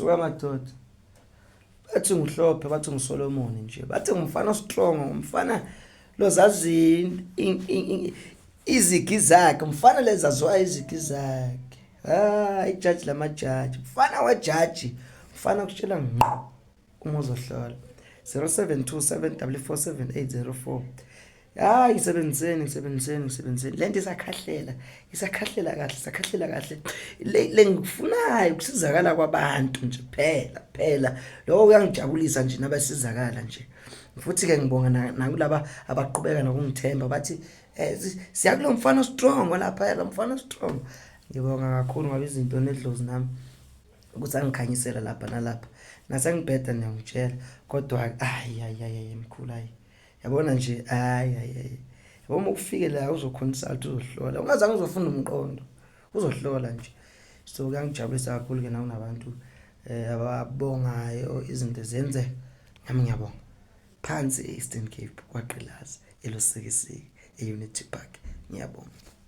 Suka madoda. Bathi nguHlophe, bathi nguSolomon nje. Bathi ngumfana strong, ngumfana lozazi izigi zakhe, umfana lezaziwa izigi zakhe. Ah, ijaji lamajaji. Mfana wejaji. Mfana kutshela ngqo uma uzohlola. 0727447804. Hayi ngisebenziseni ngisebenziseni ngisebenziseni lento isakhahlela isakhahlela kahle isakhahlela kahle le ngikufunayo ukusizakala kwabantu nje kuphela kuphela lokho kuyangijabulisa nje nabasizakala nje futhi ke ngibonga nakulaba abaqhubeka nokungithemba bathi eh, siyakulo mfana strong lapha lo mfana strong ngibonga kakhulu ngoba izinto nedlozi nami ukuthi angikhanyisela lapha nalapha nasengibheda niyangitshela kodwa ayi ayi ayi mkhulu ayi Yabona nje hayi hayi hayi. Yabo uma ufike la uzoconsult uzohlola. Ungazange uzofunda umqondo. Uzohlola nje. So kuyangijabulisa kakhulu ke nakunabantu eh ababongayo izinto zenze nami ngiyabonga. Phansi e-Eastern Cape kwaGqilaza eLusikisiki e-Unity Park. Ngiyabonga.